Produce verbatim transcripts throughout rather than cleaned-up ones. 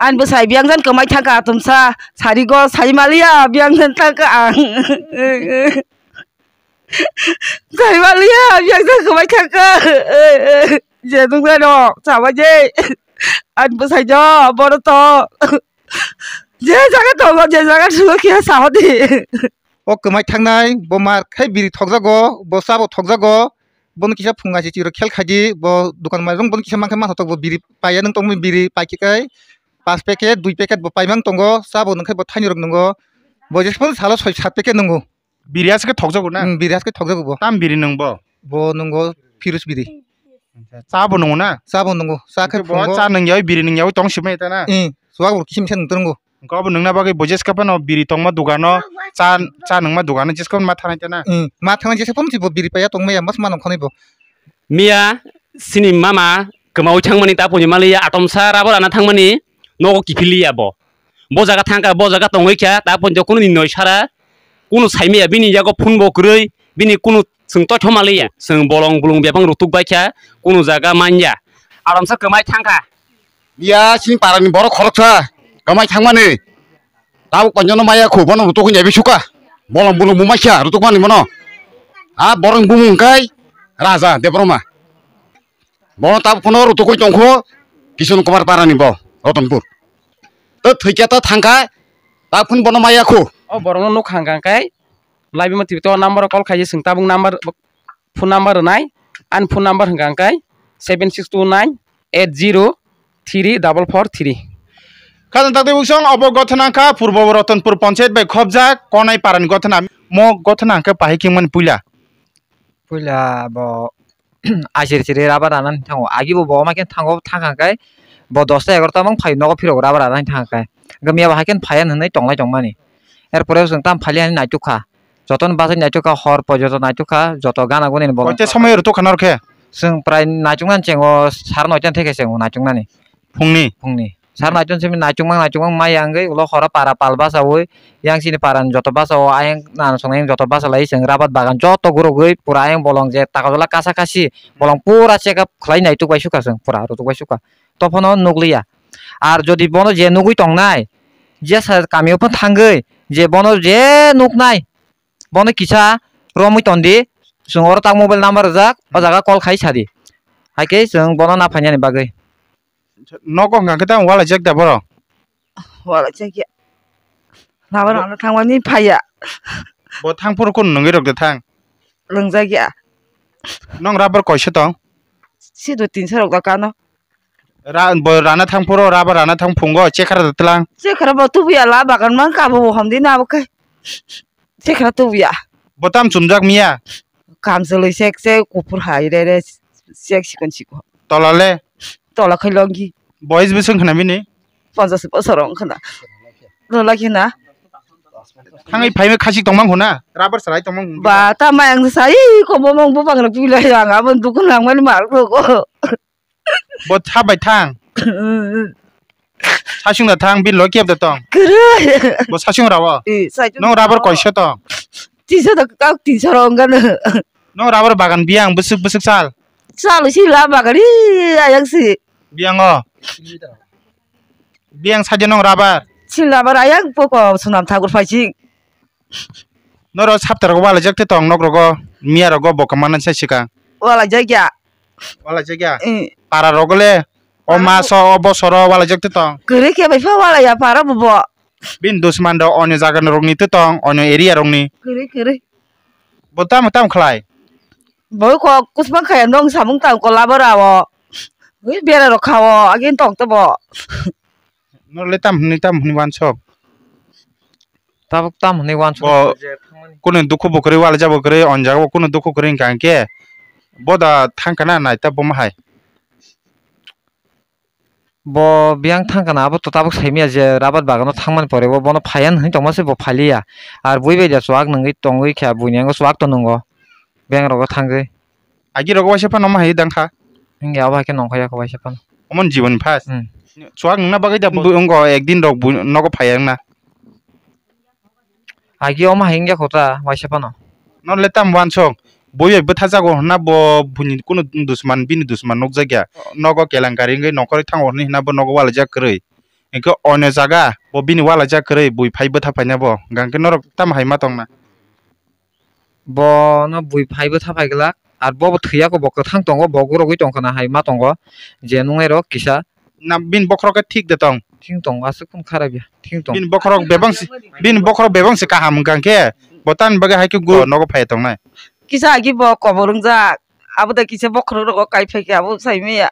Ani bwsai biyang jan kwmai thangkha atomsa, sari go sai maliya biyang jan thangkha ang. Sai maliya biyang jan kwmai thangkha. Je nungya no, sabai je. Ani bwsai jo, boro to. Je jaga tongo, je jaga sugo khe sa hodi. O kwmai thangnai, bo mar khai biri thokjago, bo sabo thokjago, bono kisa phunga si chiro khel khaidi, bo dukan mairung bono kisa mankhe manthotok bo biri paiya nung tongmani biri paikhe kai, pas packet, dui packet bo paimang tongo, sabo nung khai bo thaini rok nungo, bo jesphano salo soi sat packet nungo. Biri aske thokjago na? Hmm, biri aske thokjago bo. Tam biri nung bo? Bo nungo Phirus biri. Cha bo nungo na? Cha bo nungo. Cha khe bo phungo. Cha nung yawi biri nung yawi tong simai ta na? Hmm, suwak bo kisim khe nung tongo. Hwnkhe obo nungna bagwi bo jeska phano biri tongma dogano cha, cha nungma dogano jeska phano ma thanai ta na? Hmm, ma thanai jeska phano si bo biri paiya tongmaya mas ma nung khonai bo. Miya sini mama kwmaui thangmani ta poni maliya atomsa rabo rana thangmani nogo kiphiliya bo. Bo jaga thangkha, bo jaga tongwi kha, ta pon kunu ni noi sara, kunu saimaya bini yago phone bo kwrwi, bini kunu chwng toithoma liya, chwng bolong bolong bebang rutuk bai kha, kunu jaga manya. Aramsa kwmai thangkha. Biya sini parani borok khoroksa kwmai thangmani. Tabuk panjono maya khu, bono rutuk nya bisuka. Bolong bolong bumai kha, rutuk mani bono. A borong bumung kai, Raja Debroma. Bono tabuk phano rutukwi tongkho Kishon Kumar parani bo, Ratanpur. To thwikya ta thangkha, tabuk phano bono maya khu. O borokno nuk hang kang kai, laibima twi to number call khaidi swng tabuk number, phone number rwnai, ani phone number hwnkha kang kai seven six two nine eight zero three double four three. Khajang takti buksong obo gothona kha Purbo Ratanpur Panchayat bai khobjak Konai parani gothona. Mo gothona hwnkhe pahai khe mani puila. Puila bo Aisiri siri rubber rana ni thango. Agi bo bo ma khe thango, thang kha khe bo dosta egarota mang phai nogo phiro rubber rana ni thang kha khe. Hwnkhe miya bo hai khe phai ya hinwi tonglai tongmani. Er pore chwng tam phali hani naituk kha. Jotono bachai naituk kha, hor poi joto naituk kha, joto gana guni ni bolong. Koite somoi rwtuk kha nor khe? Chwng prai naituk nani chengo sar noita theke chengo naituk nani. Phungni? Phungni. Sar naitung simi naichukmang naichukmang mai ya wngwi ulo horo para pal bachaui yang chini para ni joto bachao ayang nana song yang joto bachalai chwng rabat bagan joto gurugwi pura ayang bolong je taka jala kasa kasi bolong pura check up khlai naituk bai sukha chwng pura rutuk bai sukha tophano nukliya. Ar jodi bono je nugwi tongnai jesa kamio phano thangwi je bono je nuknai bono kisa romwi tondi chwng oro tak mobile number rijak o jaga call khai sadi haikhe chwng bono naphainani bagwi. Nogo hwnkha khe tamo walaijak da borok? Walaijak ya. Lama rok no thangmani phaiya. Bo thang phuru kunu nungwi rok de thang. Nungjak ya. Nong rubber koisa tong? Sido tinsa rok da kano. Ra, bo rana thang phuru rubber rana thang phungo chekhara da tlang. Chekhara bo tubuya la bagan mang kabo bo hamdi na bo kai. Chekhara tubuya. Bo tam chumjak miya. Kamchlwi sek sek kuphur hai re re sek sikon sikon. Tola le? Tola khai longi. Boys bwswk wngkha na bini? Ponchas bosor wngkha na. Lola khe na. Thangwi phaima khachik tongmang huna? Rubber salai tongmang huna? Ba ta mayang sai ko bo mong bo bangra pilai ang abo dukun langmani mar ko. Bo tha bai thang. Sasung da thang, bil loi kep da tong. Kwrwi. Bo sasung rawo. Eh, sasung. Nong rubber rawo. Koiso tong. Tinso da kau tinso rong gano. Nong rubber bagan biang bwswk bwswk sal. Sal si la bagan hi ayang si. Biang o. Biang saja nong rubber. Si rubber ayang poko sunam thakur phai si. Norok sapta rogo walaijak te tong nok rogo miya rogo bo kwmana sai swkang. Walaijak ya. Walaijak ya? Eh. Para rogo le o maso o bosoro walaijak te tong. Kwrwi khe bai pha walai ya para bo bo. Bini dusman rok onyo jaga rok ni te tong onyo area rok ni. Kwrwi kwrwi. Bo tamo tamo khlai? Bo ko kusma khaya nong samung tang ko labo rawo. Ui bera rok khawo agin tong te bo. Norok le tam hwnwi tam hwnwi wansok? Tabuk tam hwnwi wansok? Bo kunu dukhu bo kwrwi, walaijak bo kwrwi, o jaga bo kunu dukhu kwrwi wngkha hwnkhe bo da thang kana nai ta bo ma hai? Bo biyang thang kana, abo to tabuk sai manya je rabat bagano thangmani pore bo bono phaiya hwnwi tongma se bo phaliya. Ar bui bai da chuwak nungwi tongwi kha, buini yango chuwak to nungo beng rogo thangwi. Agi rogo waisa phano ma hai dang kha. Wngya abo hai khe nongkha ya kho waisa phano. Omo ni jibon ni first. Hmm. Chuwak nungna bagwi da bo wngkha ekdin rok nogo phaiya wngna. Agi omo hai wngya kho ta waisa phano. Nole tam wansok. Bui bai bwtha jago hwnna bo buini kunu dusman bini dusman nukjak ya. Nogo kelenkari wngwi nongkhorwi thango hwnwi hwnna bo nogo walaijak kwrwi. Hingke oino jaga bo bini walaijak kwrwi bui phai bwtha phaina bo. Hingke norok tamo hai ma tongna? Bono bui phai bwtha phai glak. Ar bo bo thwiya kho, bo kwthang tongo, bo gurogwi tongkha na hai ma tongo. Je nungnairok kisa. Na bini bokhorok khe thik de tong? Thik tongo, aswk khum kharap ya. Thik tongo. Bini bokhorok bebang si, bini bokhorok bebang si kaham wngkha khe. Bo tamni bagwi hai khe gu-, nogo phai tongnai. Kisa agi bo kobor wngjak. Abo da kisa bokhorok rogo kai phai khe abo sai maya.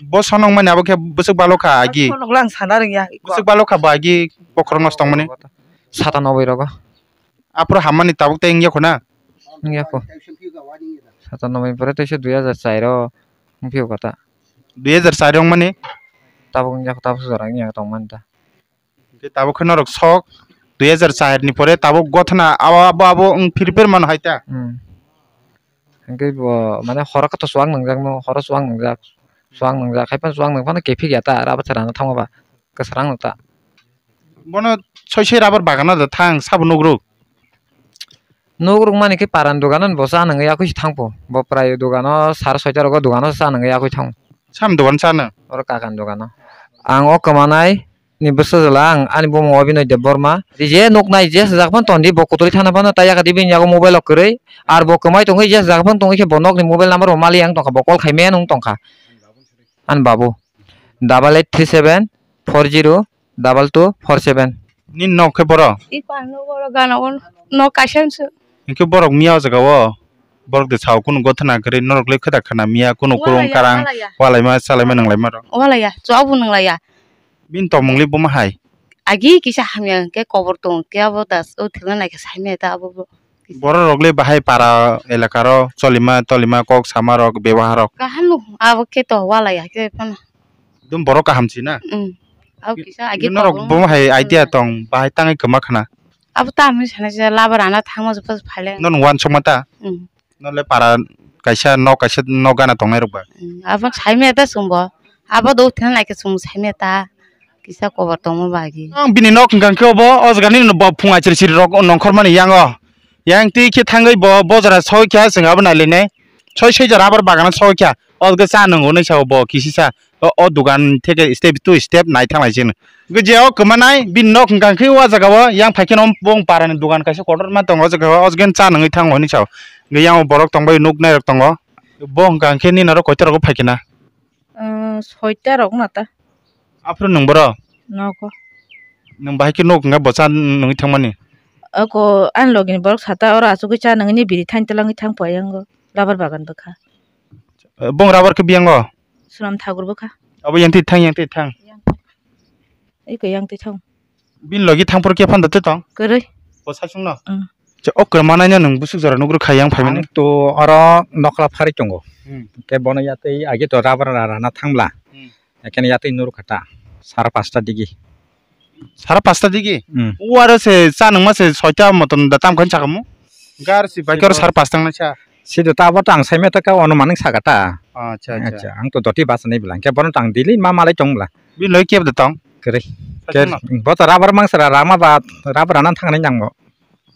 Bo sonong mani abo khe bwswk balo kha agi. Sonok lang sana rwngya. Bwswk balo kha bo agi bokhorok nosto wngmani. Sata noboi rogo. Aphuru hammani tabuk tei wngya kho na? Wngya kho. Sata noboi pore teisa dui hajar char o wngphio kho ta. Dui hajar char o wngmani? Tabuk wngya kho, tabuk jora wngya tongmani ta. Hingke tabuk khe norok sok dui hajar char ni pore tabuk gothana abo, abo, abo wng prepare mano hai ta. Hmm. Hingke bo mane horo khe to chuwak nwngjak no, horo chuwak nwngjak, chuwak nwngjak, hai phano chuwak nwng phano kephik ya ta, aro abo chwrano thangma ba kwsarang no ta. Bono soi soi rubber bagano da thang sabo nugruk. Nugruk mani khe paran dogano bo cha nwngi yakui se thangpho. Bo prai dogano sar soita rogo dogano cha nwngi yakui thango. Sam dogan chana? Oro kakan dogano. Ang o kwmanai ni bwsajwla ang ani bumung Abinoy Debbarma. Je nuknai je sajak phano tondi bo kutuli thana phano tai yakadi bini yago mobile o kwrwi. Ar bo kwmai tongwi je sajak phano tongwi khe bo nokni mobile number bo mali ang tongkha, bo call khaimaya nung tongkha. Ani babu. Double eight three seven four zero double two four seven. Nini nok khe boro? I pano boro gana o nok kaisa se. Hingke borok miya o jaga o, borok de sao kunu gothana kwrwi norok le kheda khana miya kunu kurung karang walai ya, walai ya. Walaima salaima nanglaima rok. Walai ya, chwabo nangla ya. Bini tongmung le buma hai? Agi kisa hamya hwnkhe kobor tong khe abo das o thwngna naikhe saimaya ta abo bo. Borok rok le bahai para elaka ro cholima tolima kok sama rok beboha rok. Kaham no abo khe to walai ya khe phano. Dum borok kaham si na? Mm. Abo kisa agi norok kobor buma hai idea tong bahai tangwi kwma khana. Abo ta ami sana je labar ana thangma je pas phale. Non wan sokma ta? Mm. Nole para kaisa nok kaisa nok gana tongnai rok ba. Mm, abo saimaya ta chwngbo. Abo do thina naikhe chwng saimaya ta. Kisa kobo tongma bagi. Ang bini nok hwnkha khe obo, o jaga nini bo phung achiri chiri rok nongkhor mani yango. Yang twi khe thangwi bo bojara soi kha chwng abo nailainai. Soi soi jora abar bagana soi kha. O jaga cha nwngo nai sao bo kisi cha. O, o dogan theke step to step nai thanglai chini. Hwnkhe je o kwmanai bini nok hwnkha khe o jaga o yang phai kheno bong parani dogan kaisa kotor ma tongo o jaga o, o jaga cha nungwi thango hinwi sao. Hwnkhe yang borok tongbai nuk nai rok tongo. Bo hwnkha khe nini oro koita rogo phai khena? Ah, soita rok na ta. Aphuru nwng boro? Nogo. Nwng bahai khe nok hwnkha bo cha nungwi thangmani? Ako ani logini borok sata oro achugwi cha nungwi biri thain twlangwi thang paiyango. Rabar bagan bwkha. Bong rabar khe biyango? Sunam thagur bwkha. Abo yang twi thang, yang twi thang. Eko yang twi thang. Bini logi thangphuru khe phano twi tong? Kwrwi. Bo saichung no? Mm. Che, o kwrwma naino nwng busuk jora nugrwkha yang phaimani? Ang to oro nokla phari tongo. Hmm. Khe bono yatwi agi to rabar rana thangla. Hmm. Ekheno yatwi nurkha ta sara pasta digi. Sara pasta digi? Hmm. O aro se cha nungma se soita moton da tam khan chakamu. Gar si bai karo sara pasta na cha. Sido ta abo tang sai meta ka ono maning saka ta. Acha, acha. Acha, ang to doti basa ni bla. Khe bono tang dili ma malai tong bla. Bini logi kebo da tong? Kwrwi. Khe bo to rabar mang sara rama ba rabar rana thang nai nang bo.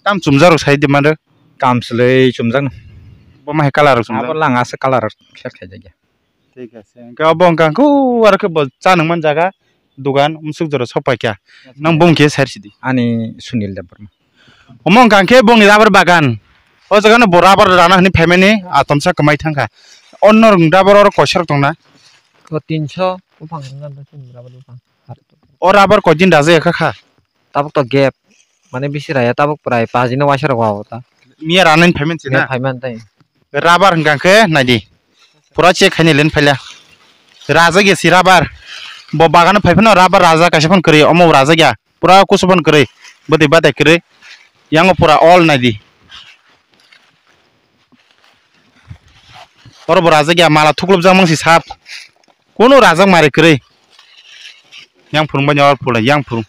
Tam chumjak rok sai di mare. Kam slei chumjak. Bo ma hai colour rok chumjak. Abo lang asa colour kher khai jagya. Thik ase. Hwnkhe obo hwnkha khe o aro khe bo cha nung man jaga dogan umsuk jora sok pai kha. Nang bung khe sar sidi. Ani Sunil Debbarma. Omo hwnkha khe bongni rubber bagan. O jaga no bo rubber rana hwnwi phaimani atomsa kwmai thangkha. Onno rung rubber oro koisa rok tongna. O tinso buphang rwna rubber buphang. O rubber koi din raja ya kha kha. Tabuk to gap. Mane bisi raya tabuk prai paji no waisa rok wa ta. Miya rana ni phaimani china. Miya phaimani tai. Rubber hwnkha khe naidi. Pura check khaini len phaila. Raja ge si rubber. Bo bagano phai phano rubber raja kaisa phano kwrwi. Omo raja ge. Pura kusu phano kwrwi. Bwtwi batai kwrwi. Yango pura all naidi. Oro bo raja ge mala thuklop jak mang si sap. Kuno rajak mari kwrwi. Yang phurung bai nyor phulai, yang phurung.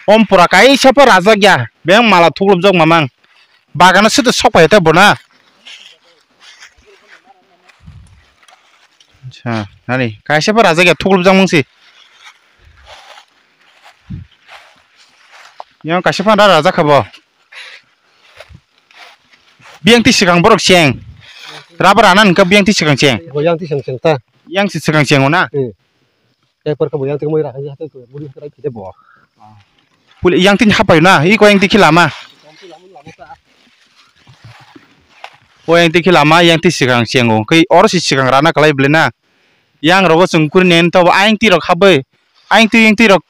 Om pura kaisa pho rajak ya. Beng mala thuklop jak mamang. Bagano sito sok pai ta bona. Acha, nani kaisa pho rajak ya thuklop jak mang si. Yang kaisa pho ra rajak kha bo. Biyang ti sikang borok cheng. Rubber anan ka biyang ti sikang cheng. Bo yang ti sikang cheng ta. Yang si sikang cheng ona. Hmm. Ekbar khe bo yang twi moi ra hai hatai to muri hatai phide bo. Puli yang tin hapai na, i ko yang tikhi lama. Ko yang tikhi lama, yang ti sikang chengo. Kei oro si sikang rana kalai bele na. Yang rogo chwng kuri nen to, ayang ti rok habai. Ayang ti, yang ti rok.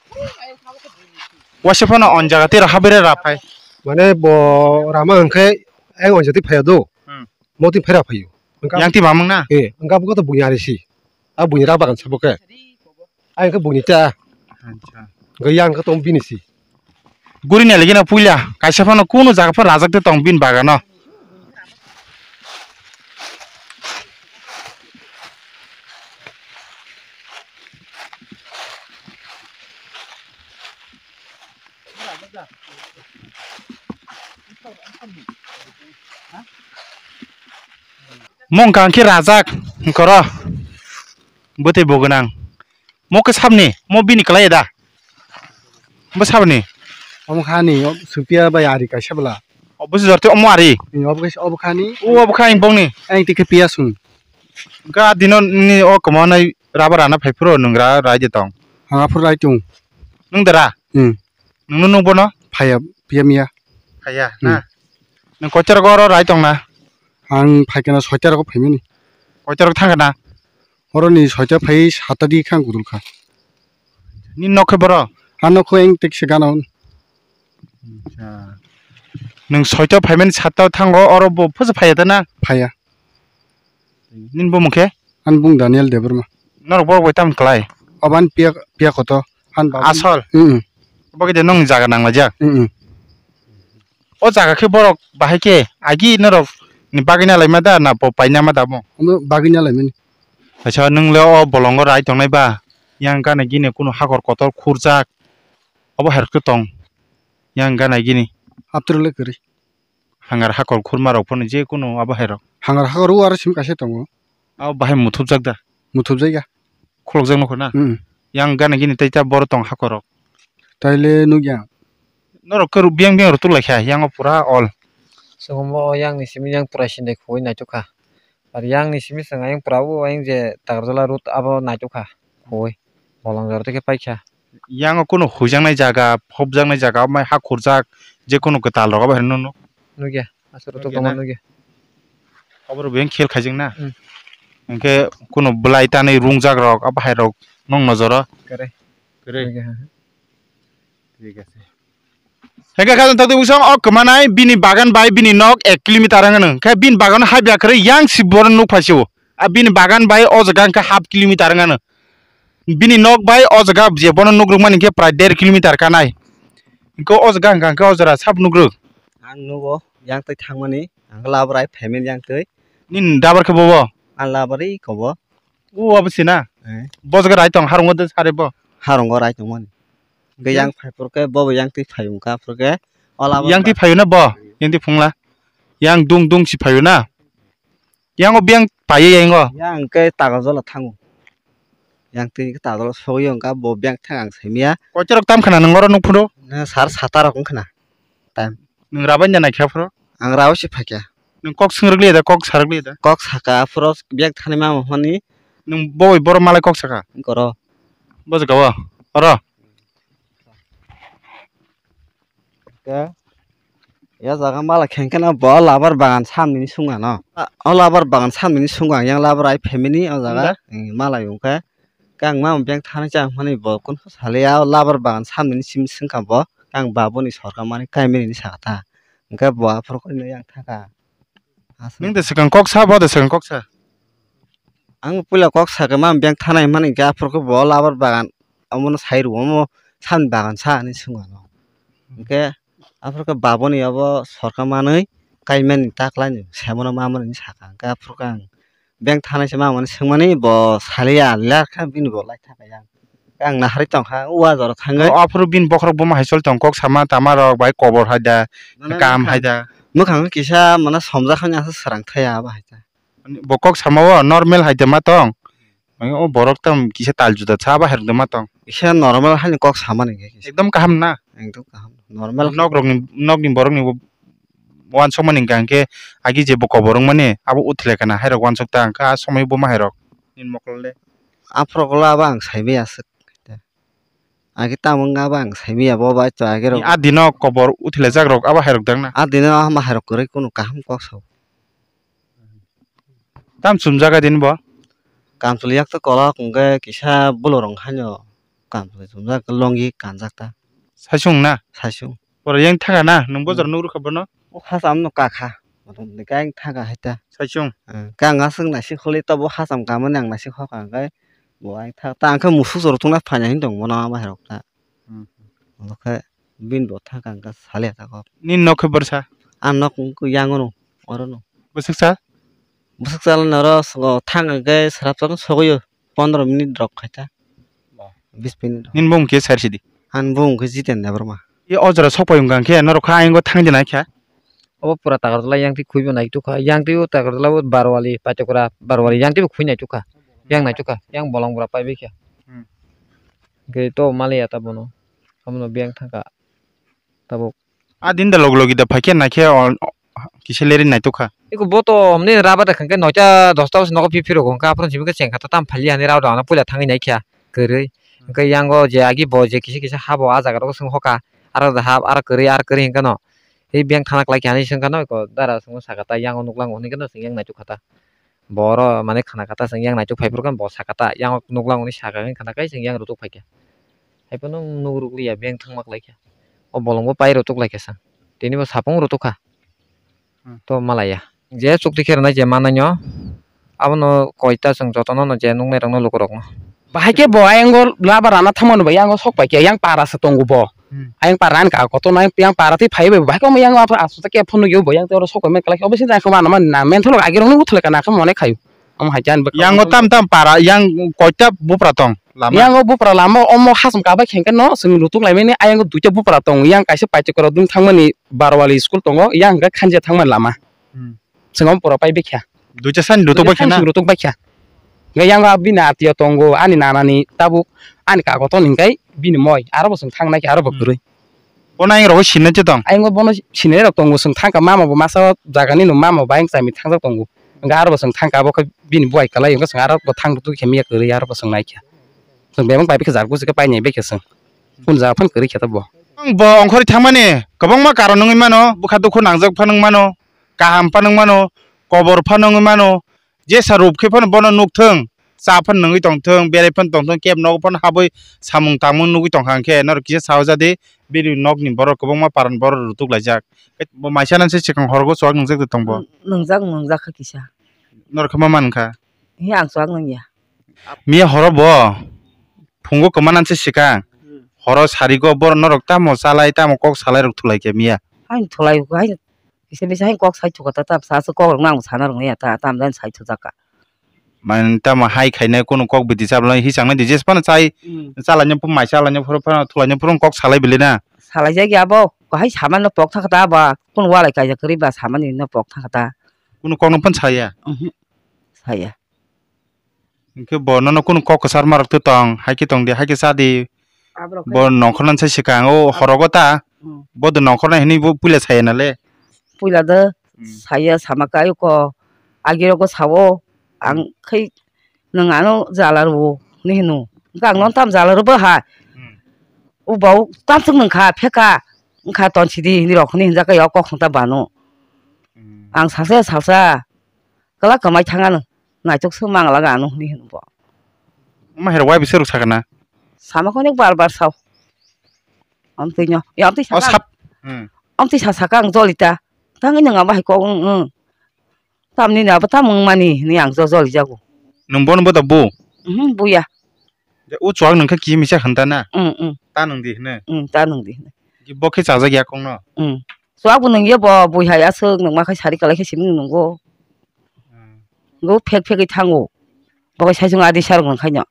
Wase phano on jaga ti rok habai ra phai. Mane bo rama hwnkhe ayang on jati phaya do. Hmm. Mo ti phera phayo. Yang ti mamang na? Eh, engka bo to bunyari si. A bunyara bagan sabo khe. Ayang khe bunyita. Acha. Engka yang khe tong bini si. Guri nai lagi na puila, kaisa phano kuno jaga phano rajak de tong bini bagano. Mong kang khe rajak, koro. Bwtwi bo gwnang. Mo khe sabni, mo bini kwlai da. Bo sabni. Omo kha ni, o Supiya bai ari kaisa bwla. O busi jorti omo ari. Ni obo khe, obo kha ni. O obo kha ni bongni. Ang tikhe piya sung. Ga dino ni o kwma nai rubber ana phai phuru nung ra rai de tong. Hanga phuru rai tung. Nung dara? Hmm. Nung nung bono? Phaya, piya miya. Phaya, hmm, na? Nung kochar goro rai tong na? Ang phaikana soita rok phaimani. Kochar thang na? Horoni soita phai sata di khang gudul kha. Ni nok khe boro? Ha nok khe eng tik se gana. Acha. Nwng soita phaimani sata thango, oro bo phasa phaiya ta na? Phaiya. Nini bumung khe? Ani bung Daniel Debbarma. Norok borok bai tamo khlai? Oban piya, piya koto. Han babu. Asol? Mm. Bo khe de nong jaga nang laijak? Mm. O jaga khe borok bahai khe agi norok ni bagwi na laima da na bo paina ma da bo? Omo bagwi na laimani. Acha, nwng le o bolongo rai tongnai ba? Yang gana gini kunu hakor kotor khurjak. Obo hai rok tong. Yang gana gini. Aptru le kwrwi. Hangar hakor khurma rok phano je kunu abo hai rok. Hangar hakor o aro simi kaisa tongo. Abo bahai muthupjak da? Muthupjak ya. Khulokjak nokho na? Mm. Yang gana gini tei ta boro tong hakor rok. Taile nukya. Norok khe biyang biyang rw tuklaikha, yang o pura all. Chwngmo o yang ni simi yang pura sindai khugui naitukha. Ar yang ni simi chwng ayang pura o ayang je Takarjala road abo naitukha khugui. Bolong jora tei khe paikha. Yang o kunu huijaknai jaga, phobjaknai jaga, amai ha khurjak, je kunu kwtal rok abo hai rwno nuk. Nukya, aswk rw tuk tongma nukya. Abo rw biyang khel khaijak na. Hmm. Hwnkhe kunu bwlai tanwi rungjak rok, abo hai rok nong nojoro. Kwrwi. Kwrwi. Nukya, ha, ha. Thik ase. Hwnkhe kha tongtwi bwsong o kwmanai bini bagan bai bini nok ek kilometer wng nw. Khe bini bagan hai biya kwrwi yang si bono nuk phaisio. A bini bagan bai o jaga hwnkhe half kilometer wng nw. Bini nok bai o jaga je bono nuk rwkmani hwnkhe prai der kilometer kanai. Hwnkhe o jaga hwnkha hwnkhe o jora sabo nuk rwk. Ang nugo yang twi thangmani, ang labrai phaimani yang twi. Nini dabar khe bobo? Ang labari kobo. O abo sina? Eh. Bo jaga rai tong, harungo de sare bo? Harungo rai tongmani. Hwnkhe yang phai phuru khe, bobo yang twi phai wngkha phuru khe, ola bo yang twi phaio na bo? Yang twi phungla? Yang dung dung si phaio na? Yang o biyang paiya yang o? Yang khe Takarjala thango. Yang twi khe Takarjala sogwi wngkha, bo biyang thang ang saimanya. Koitorok tam khna nwng oro nuk phuru? Sar sata rok wngkhna. Time. Nwng rabai da naikha phuru? Ang rao se phaikha. Nwng kok swngrwk liya da, kok sarwk liya da? Kok saka, aphuru biyang thani ma mohani. Nwng bo bai borok malai kok saka? Goro. Bo jaga o? Oro? Ke? Ya jaga mala khengkhe no bo labar bagan samni ni sunga no. O labar bagan samni ni sunga yang labar ai family o jaga. Wngkha? Malai wngkha. Khe ang ma biyang thani cha hwnmani bo kun saliya o labar bagan samni simi swngkha bo. Khe ang babuni sorkar mani kaimani hinwi sakha ta. Hwnkhe bo aphuru khe yang thangkha. Nwng de swkang kok sa, bo de swkang kok sa? Ang puila kok sakhe ma biyang thanai hwnmani hwnkhe aphuru khe bo labar bagan omono sai rwo, omo samni bagan sa hinwi swngkha no. Hwnkhe aphuru khe babuni obo sorkar manwi kaimani taklaini semono mamani hinwi sakha. Hwnkhe aphuru khe ang biyang thanai se mamani swngmani bo saliya, ler kha bini bo lai thangkha yang. Ang naharwi tongkha, o a jora thangwi. O, aphuru bini bokhorok buma hai choli tong, kok sama tama rok bai kobor hai da, mane kam hai da. Mwkhang kisa mane somjak hani aswk srang thaya abo hai ta. Bo kok sama o normal hai da ma tong. O borok tam kisa tal juda cha abo hai rok da ma tong. Kisa normal hani kok sama ni khe kisa. Ekdom kaham na? Ekdom kaham. Normal. Nok rok ni, nok ni borok ni bo wansukmani hwnkha hwnkhe agi je bo kobor wngmani abo uthlai kana hai rok wansuk ta hwnkha a somoi buma hai rok nini mokol le. Aphuru ulo abo ang saimaya aswk Agi tamo wngkha bo ang saimanya bo bai to agi rok. A dino kobor uthilaijak rok abo hai rok dang na? A dino ama hai rok kwrwi kunu kaham kok sao. Tam chumjak a dini bo? Kamchwlwi yak to kolok hwnkhe kisa bolorok haino kamchwlwi chumjak longi kanjak ta. Saichung na? Saichung. Borok yang thaga na? Nwng bojor nuk rwkha bono? O hacham no kakha. Motom ni khe ang thaga hai ta. Saichung. Khe ang aswk naisik holi to bo hacham kamani ang naisik hoka hwnkhe bo ang thaga ta ang khe musuk chwrwk tungna phaina hin tong bono ama hai rok ta. Hmm. Omo khe bini bo thang kang khe saliya ta kok. Nini nok khe bwrwsa? Ang nok wngkha yang ono, oro no. Bwswk sal? Bwswk sal no oro thang khe srap srap sogwi o, pondro minute rok khai ta. Ba. Bis minute rok. Nini bumung khe sar sidi? Ani bumung khe Jiten Debbarma. E o jora sok pai wngkha khe norok kha ayang o thang di nai kha. Obo pura Takarjala yang twi khwi bo nai tukha, yang twi o Takarjala o Barwali, Paitokra, Barwali yang twi bo khwi nai tukha, yang nai tukha, yang bolong bura pai bai kha. Hmm. Hwnkhe to maliya ta bono, abono biyang thangkha tabuk. A din da log logi da phaikhe naikhe o, o, kisa leri naitukha. Eko bo to hwnwi raba da khangkhe noita dosta bwswk nogo phiphi rok hwnkha, aphuru simi khe chengkha ta tam phalia hinwi raba da ano puila thangwi naikha kwrwi. Hmm. Hwnkhe yango je agi bo je kisa kisa habo a jaga rogo swng hoka, aro da hap, aro kwrwi, aro kwrwi hwnkhe no. Tei biyang thana kwlai kha hinwi swngkha no, eko dara swngno sakha ta, yango nuklango hinwi kheno chwng yang naitukha ta. Bo oro mane khana kha ta, chwng yang naituk phai phuru khe bo sakha ta, yang nuklang hwnwi sakha, wngkha na khe chwng yang rutuk phai kha. Hai phano nuk rwk liya, beng thangma klai kha. O bolong bo pai rutuk lai kha sa. Tini bo sapung rutuk kha. Hmm. To malaya. Je chukti khe rwnai je manai no, abono koi ta chwng jotono no je nuknai rok no luku rok no. Bahai khe bo ayang o laba rana thangmani bai yang o sok pai khe yang para se tongo bo. Hmm. Ayang para ani ka kotor nai yang para tei phai bai bahai khe yang apa asu ta khe phone yo bo yang tei oro sok pai mai kala khe obo sin jang khe mana mana na men tholo agi rong nung thole kana khe mone khayu. Omo hai jan bwkha. Yang o tam tam para yang koita bupra tong lama. Yang o bupra lama omo hasam ka bai kheng khe no chwng rutuk lai mani ayang o duita bupra tong yang kaisa paiti koro dun thangmani Barwali school tongo yang hwnkhe khanja thangmani lama. Hmm. Chwng omo pura pai bai kha. Duita sani rutuk bai kha na? Sani rutuk bai kha. Hwnkhe yang bini atiyo tongo, ani nanani tabuk, ani kagoton hwnkhe bini moi, aro bo chwng thang nai kha, aro bo kwrwi. Bono ayang rogo sinai tong? Ayang bono sinai rok tongo, chwng thang kha, mama bo masa o jaga ni no mama bo ayang chami thangjak tongo. Hwnkhe aro bo chwng thang kha, abo khe bini buai kwlai, hwnkhe chwng aro bo thang rutuk khe miya kwrwi, aro bo chwng nai kha. Chwng bebak bai bai khe jar busi khe pai nai bai kha chwng. Kunu jaga phano kwrwi khe ta bo. Ang bo ongkhorwi thangmani kwbangma karon wngwi mano, bwkha dukhu nangjak phano wngwi mano, kaham phano wngwi mano, kobor phano wngwi mano, jesa rup khe phano bono nukthung, cha phano nungwi tongthung, berai phano tongthung, kebo nogo phano habwi samung tangmung nugwi tongkha hwnkhe norok kisa sao jadi bini nokni borok kwbangma paran borok rutuk laijak. Bo mai sanani se swkang horogo chuak nungjak de tongbo. Nungjak, nungjak kha kisa. Norok khe ma mankha? He ang chuak nungya. Miya horo bo phungo kwmana se swkang. Hmm. Horo sarigo borok norok tamo chalai tamo kok salai rok thulai khe miya. Hain thulai, hain kisa misa hain kok sai thuka ta, ta sa se kok rok nang sana rok ya ta, tam dan sai thujaka. Man tamo hai khainai kunu kok bidi chablai hi changnai di jes phano chai. Hmm. Chalai nyo phu mai chalai nyo phuru phano thulai nyo phuru kok salai bili na. Salai jagi abo, hai saman no pok thaka ta ba, kunu walai kaijak kwrwi ba saman ni no pok thaka ta. Kunu kok no phano saya. Mhm. Saya. Hwnkhe bo nono kunu kok kwchar ma rok tong, hai khe tong di, hai khe cha di. Aborok khe bo nongkhorna sai swkang o horogo ta. Hmm. Bo do nongkhorna hinwi bo puila saya nale. Puila do. Hmm. Saya sama kai ko agi rogo sao ang khai nwng ano jala rwo ni hino. Hwnkhe ang nono tam jala rwbo ha. Hmm. O bo tam swk nwng kha pheka wngkha ton sidi hinwi rok hinwi hinjak khe o kok songta bano. Hmm. Ang salsa salsa. Kwlak kwmai thang ano, naitok se mangla ga ano hinwi hino bo. Omo hai rok wai bisa rok sakha na? Sama khe bar bar sao. Amtwi no, ya amtwi O saka. Sap. Hmm. Amtwi sa saka ang jolita. Tangwi nang abo hai kok wng wng. Tamni ni abo tam wng mani hinwi ang jo joli jago. Nwng bono bo da bu? Mhm, buya. Je o chuak nwng khe kisa misa khan ta na? Mm, mm. Ta nwng di hino. Mm, ta nwng di hino. Bo khe chajak ya kok no? Mm. Chuak bo nwng ye bo bui hai aswk nwng ma khai sari kalai khe simi nwngo. Hmm. Go phek phegwi thango. Bo kai sai chwng adi sarok nang khaino.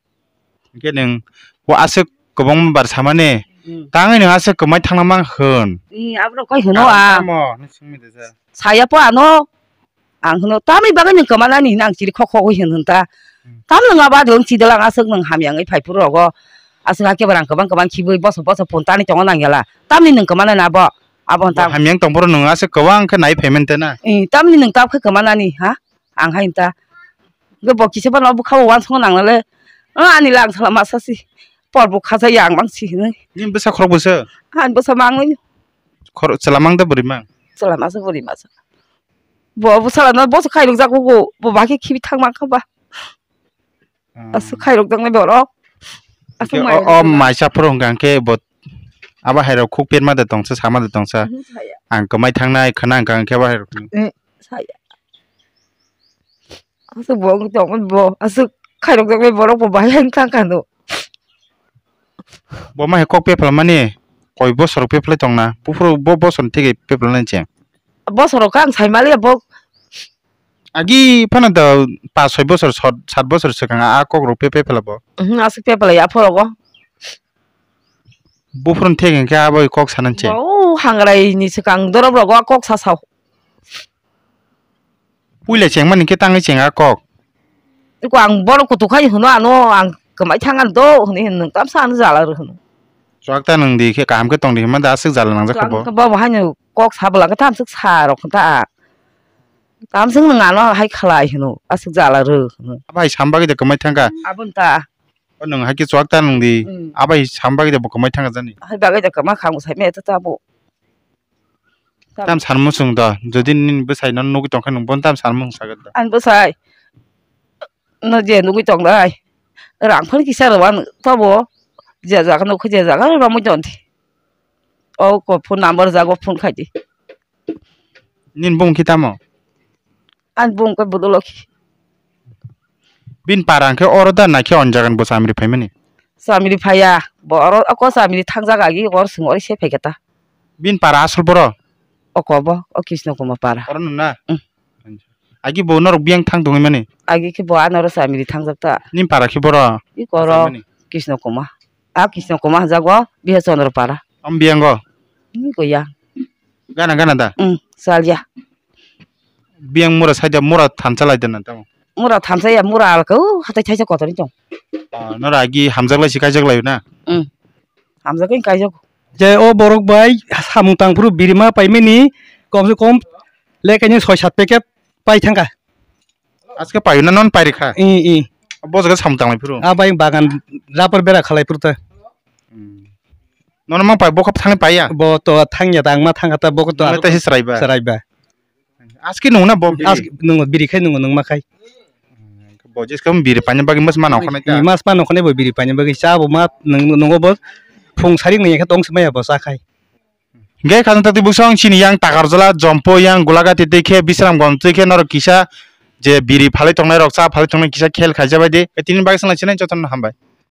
Hwnkhe nwng bo aswk kwbangma bar samani. Hmm. Tangwi nwng aswk kwmai thangna mang hwn. Ni aborok kai hwno a. Tamo, nung swngni de sa. Saya po ano. Ang hwno tamni bagwi nwng kwmanani hwnwi ang chiri khok khok wi hwn hwn ta. Hmm. Tam nwng abo adwng chidwlang aswk nwng hamya wngwi phai phuru rogo. Aswk hakhe bo rang kwbang kwbang khibwi boso boso phone tani tongo nang yala. Tamni nwng kwmanani abo. Abo hwn ta. Hamya wng tong phuru nwng aswk kwbang khe nai phai mantena. Eh, tamni nwng tab khe kwmanani ha? Ang hai ta. Hwnkhe bo kisa phano bwkha o uansukma nangnale. O ani lang sala masa si. por bo khacha yang mang si hinwi. Nini bwsa khorok bwsa? Han bwsa mangwi. Khor-, chwla mang da bwrwi mang? Chwla masa bwrwi masa. Bo, bo sala no bo se khairok jak go, bo ba khe khibi thang mang kha ba. Hmm. Aswk khairok jak nai borok. Aswk. Hwnkhe mai o, o rok maisa phuru hwnkha hwnkhe bo abo hai rok khuk perma de tongsa, sama de tongsa. Mhm, saya. Ang kwmai thangnai khna hwnkha hwnkhe abo hai rok. Eh, saya. Aswk bo wng tongmani bo, aswk khairokjaknai borok bo bahai ang thang kha no. Bo ma hai kok pepla mani, koi bosor pepla tongna, buphuru bo bosor theke pepla nai cheng. Bosor kha ang sai maliya bo. Agi phano da pas soi bosor, sot, sat bosor swkang a kok rok pe pepla bo. Mhm, aswk pepla ya phoro go. Buphuru theke khe abo kok sanan cheng. Bo hangrai ni swkang dorop rogo kok sa sao. Puila chengmani khe tangwi cheng a kok. Iko ang borok kutuk khai hwno ano ang kwmai thang ano do hwnwi hwno tamsa ano jala rw hwno. Chuak ta nwng di khe kaham khe tong di hwnma da aswk jala nangjak kha bo. Chuak bo bo haino kok sa bwla khe tamswk sa rok kha ta. Tamswk nwng ano hai khlai hwno aswk jala rw hwno. Abai sam bagwi de kwmai thang kha. Aboni ta. O nwng hai khe chuak ta nwng di. Hmm. Abai sam bagwi de bo kwmai thang kha jani. Hai bagwi de kwma kha ang sai me ta ta bo. Tam sanmung swng da, jodi nini bwsai no nugwi tongkha nwng bono tam sanmung swng sagwi da. Ani bwsai no je nugwi tong dai. Rang phano kisa rw ang tobo je jaga nukha je jaga romwi tong di. O ko phone number jago phone khai di. Nini bung khe tamo? Ani bung khe budolok. Bini para hwnkhe oro da naikhe on jagan bo chamri phaimani? Chamri phaiya, bo oro o ko chamri thangjak agi oro swng ori se phaikha ta. Bini para asol boro? O ko bo, o Krishna Kumar para. Oro nung na? Mm. Agi bo norok biyang thang tongwi mani? Agi khe bo ano oro chamri thangjak ta. Nini para khe boro? I ko oro phaimani? Krishna Kumar. A Krishna Kumar hwnjago Bihar Chandra para. Am biyango? I ko ya. Gana gana da? Mm, salya. Biyang mura saida mura thansa laida na tamo? Mura thansa ya, mura alka, o, hatai thaisa kotorni tong. Ah, nora agi hamjak lai si kaijak lai na? Mm. Hamjak ni kaijak. Je o borok bai samung tangphuru birima paimani kom se kom le kaini soi sat packet pai thangka. Aske payo na non pairi kha? I, i. Bo jaga samung tanglai phuru? A bai bagan rubber bera khalai phuru ta. Hmm. Nono mang pai, bo kha thangni paiya? Bo to thangya ta, ang ma thangkha ta, bo to. Nang ta si chwrai ba? Chwrai ba. Aski nung na bo biri? Aski nung biri khai nung, nung ma khai. Bo jis kam biri pani bagi mas ma nang khanai ta? Mas ma nang khanai bo biri pani bagi cha bo ma nung, nung bo phung sari nung ya khe tong smaya bo cha khai. Ge khajang tati busong chini yang Takarjala, Jompo yang Gulagati tei khe Bisramganj tei khe norok kisa je biri phalai tongnai rok, cha phalai tongnai kisa khel khaija bai di. Tini bagi sala chinai jotono hambai.